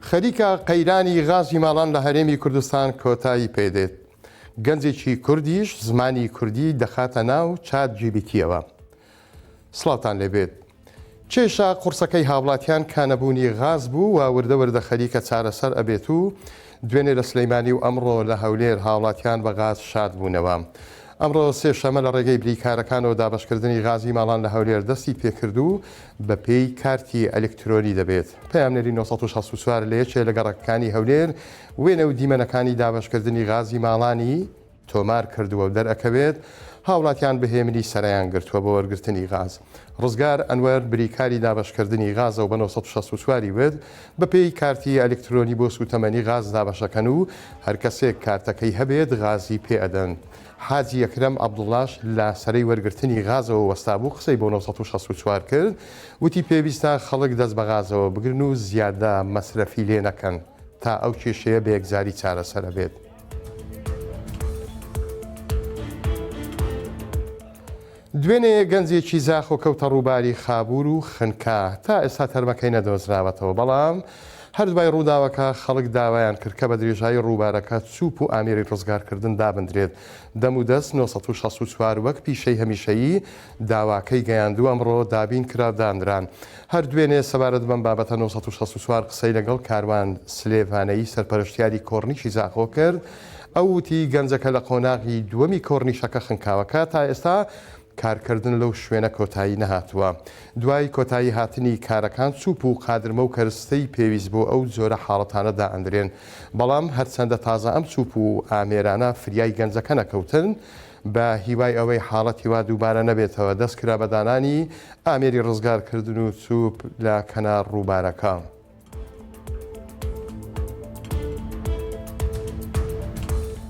خەریکە قەیرانی غازی ماڵان لە هەرێمی کوردستان کۆتایی پێدێت. گەنجێکی کوردیش زمانی کوردی دەخاتە ناو چات جیبیتیەوە. سڵاوتان لێبێت. کێشە قوڕسەکەی هاوڵاتیان کە نەبوونی غاز بوو و وردە وردە خەریکە چارەسەر ئەبێت و دوێنێ لە سلیمانی و ئەمڕۆ لە هەولێر هاوڵاتیان بە غاز شاد بوونەوە. ئەمڕۆ سێشەمە لە ڕێگەی بریکارەکانەوە دابەشکردنی غازی ماڵان لە هەولێر دەستی پێکرد و بەپێی کارتی ئەلکترۆنی دەبێت. پەیامنێری 964 لە یەکێ لە گەڕەکەکانی هەولێر وێنە و دیمەنەکانی دابەشکردنی غازی ماڵانی تۆمار کردووە و دەرئەکەوێت هاوڵاتیان بە هێمنی سەرەیان گرتووە بۆ وەرگرتنی غاز. ڕزگار ئەنوەر بریکاری دابەشکردنی غازە و بە 964 ی وت، بەپێی کارتی ئەلکترۆنی بۆ سووتەمەنی غاز دابەشەکەن و هەرکەسێک کارتەکەی هەبێت غازی پێ ئەدەن. حاجی ئەکرەم عەبدوڵاش لە سەرەی وەرگرتنی غازەوە وەستابوو قسەی بۆ 964 کرد وتی پێویستە خەڵک دەست بە غازەوە بگرن و زیادە مەسرەفی لێ نەکەن تا ئەو کێشەیە بە یەکجاری چارەسەر ئەبێت. دوێنێ گەنجێکی زاخۆ کەوتە ڕووباری خابوور و خنکا، تا ئێستا تەرمەکەی نەدۆزراوەتەوە، بەڵام هەر دوای ڕووداوەکە خەڵک داوایان کرد کە بە درێژایی ڕووبارەکە چوپ و ئامێری ڕزگارکردن دابندرێت. دەمودەست 964 وەک پیشەی هەمیشەیی داواکەی گەیاند و ئەمڕۆ دابین کرا و دانران. هەر دوێنێ سەبارەت بەم بابەتە 964 قسەی لەگەڵ کاروان سلێڤانەیی سەرپەرشتیاری کۆڕنیشی زاخۆ کرد، ئەو وتی، گەنجەکە لە قۆناغی دووەمی کۆڕنیشەکە خنکاوە کە تا ئێستا کارکردن لەو شوێنە کۆتایی نەهاتووە. دوای کۆتایی هاتنی کارەکان چوپ و قادرمە و کەرستەی پێویست بۆ ئەو جۆرە حاڵەتانە دائەندرێن. بەڵام هەرچەندە تازە ئەم چوپ و ئامێرانە فریای گەنجەکە نەکەوتن، بە هیوای ئەوەی حاڵەتی وا دووبارە نەبێتەوە دەست کرا بە دانانی ئامێری ڕزگارکردن و چوپ لە کەنار ڕووبارەکە.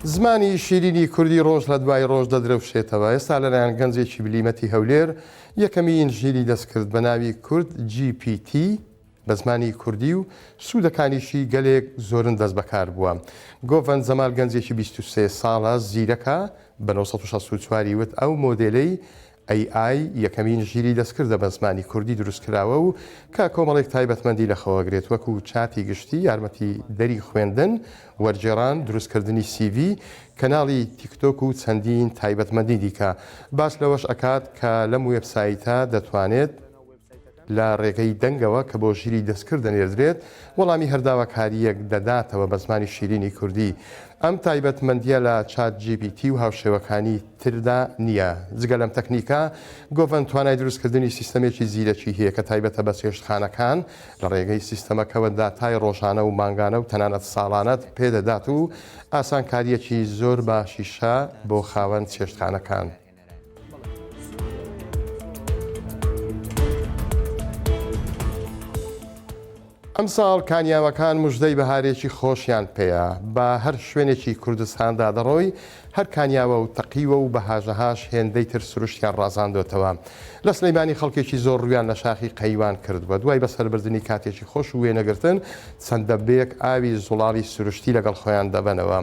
زمانی شیرینی کوردی ڕۆژ لە دوای ڕۆژ دەدرەوشێتەوە، ئێستا لەلایەن گەنجێکی بلیمەتی هەولێر یەکەمین ژیری دەستکرد بە ناوی کورد جی پی تی بە زمانی کوردی و سوودەکانیشی گەلێک زۆرن دەست بەکار بووە. گۆڤەند جەمال گەنجێکی 23 ساڵە زیرەکە بە 964 ی وت ئەو مۆدێلەی AI یەکەمین ژیری دەستکردە بە زمانی کوردی دروستکراوە و کە کۆمەڵێک تایبەتمەندی لەخۆوەگرێت وەکو چاتی گشتی، یارمەتی دەری خوێندن، وەرگێڕان، دروستکردنی CV، کەناڵی تیکتۆک و چەندین تایبەتمەندی دیکە. باس لەوەش ئەکات کە لەم وێبسایتە دەتوانێت لە ڕێگەی دەنگەوە کە بۆ ژیری دەستکرد دەنێردرێت، وەڵامی هەر داواکارییەک دەداتەوە بە زمانی شیرینی کوردی. ئەم تایبەتمەندییە لە چات جی پی تی و هاوشێوەکانی تردا نییە. جگە لەم تەکنیکە، گۆڤەند توانای دروستکردنی سیستەمێکی زیرەکی هەیە کە تایبەتە بە چێشتخانەکان، لە ڕێگەی سیستەمەکەوە داتای ڕۆژانە و مانگانە و تەنانەت ساڵانەت پێدەدات و ئاسانکارییەکی زۆر باشیشە بۆ خاوەن چێشتخانەکان. ئەمساڵ کانیاوەکان مژدەی بەهارێکی خۆشیان پێیە. بە هەر شوێنێکی کوردستاندا دەڕۆی، هەر کانیاوە و تەقیوە و بە هاژەهاژ هێندەی تر سروشتیان ڕازاندۆتەوە. لە سلەیمانی خەڵکێکی زۆر ڕوویان لە شاخی قەیوان کردووە. دوای بەسەربردنی کاتێکی خۆش و وێنەگرتن، چەند دەبەیەک ئاوی زوڵاڵی سروشتی لەگەڵ خۆیان دەبەنەوە.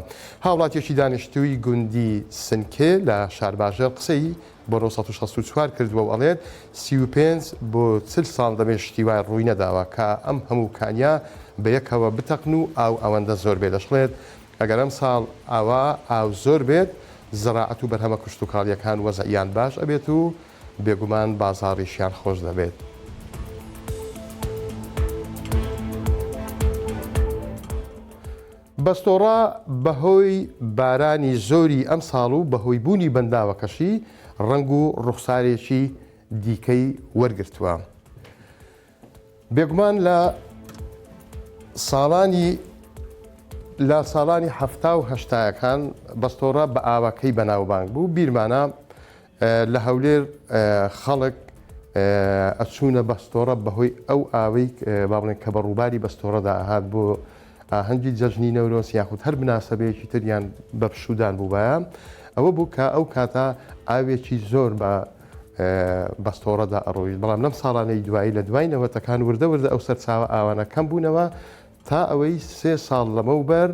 هاوڵاتیەکی دانیشتووی گوندی سنکێ لە شارباژێڕ قسەی بۆ 964 کردووە و ئەڵێت، 35 بۆ 40 ساڵ دەبێت شتی وای ڕووی نەداوە کە ئەم هەموو کانییە بەیەکەوە بتەقن و ئاو ئەوەندە زۆر بێت. دەشڵێت، ئەگەر ئەمساڵ ئاوا ئاو زۆر بێت، زراعەت و بەرهەمە کشتوکاڵییەکان وەزعیان باش ئەبێت و بێگومان بازاڕیشیان خۆش دەبێت. بەستۆڕە بەهۆی بارانی زۆری ئەمساڵ و بەهۆی بوونی بەنداوەکەشی ڕەنگ و ڕوخسارێکی دیکەی وەرگرتووە. بێگومان لە ساڵانی لە ساڵانی حەفتا و هەشتایەکان بەستۆڕە بە ئاوەکەی بەناوبانگ بوو، بیرمانە لە هەولێر خەڵک ئەچوونە بەستۆڕە بەهۆی ئەو ئاوەی با بڵێن کە بە ڕووباری بەستۆڕەدا ئەهات بۆ ئاهەنگی جەژنی نەورۆز یاخود هەر مناسەبەیەکی تر یان بە پشوودان بووبایە ئەوە بوو کە ئەو کاتە ئاوێکی زۆر بە بەستۆڕەدا ئەڕۆیشت بەڵام لەم ساڵانەی دوایی لە دوای نەوەتەکان وردە وردە ئەو سەرچاوە ئاوانە کەم بوونەوە تا ئەوەی سێ ساڵ لەمەوبەر.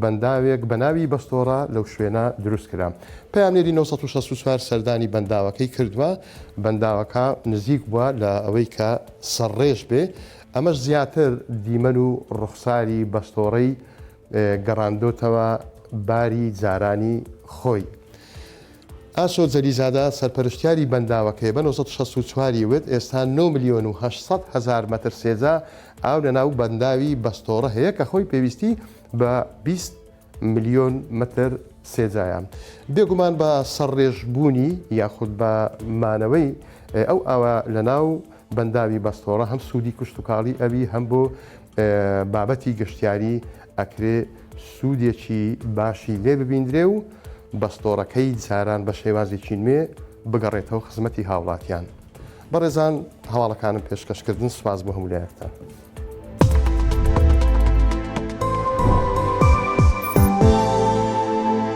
بەنداوێک بە ناوی بەستۆڕە لەو شوێنە دروست کرا. پەیامنێری 964 سەردانی بەنداوەکەی کردووە، بەنداوەکە نزیک بووە لە ئەوەی کە سەرڕێژ بێ، ئەمەش زیاتر دیمەن و ڕوخساری بەستۆڕەی گەڕاندۆتەوە باری جارانی خۆی. ئاسۆ جەلیزادە، سەرپەرشتیاری بەنداوەکەی بە 964 ی وت، ئێستا نۆ ملیۆن و 800 هەزار مەتر سێجا ئاو لەناو بەنداوی بەستۆڕە هەیە کە خۆی پێویستی بە 20 ملیۆن مەتر سێجایە. بێگومان بە سەرڕێژبوونی یاخود بە مانەوەی ئەو ئاوە لەناو بەنداوی بەستۆڕە هەم سوودی کشتوکاڵی ئەوی هەم بۆ بابەتی گەشتیاری ئەکرێ سوودێکی باشی لێ ببیندرێ و بەستۆڕەکەی جاران بە شێوازێکی نوێ بگەڕێتەوە خزمەتی هاوڵاتیان. بەڕێزان هەواڵەکانم پێشکەشکردن سوپاس بۆ هەموو لایەکتان.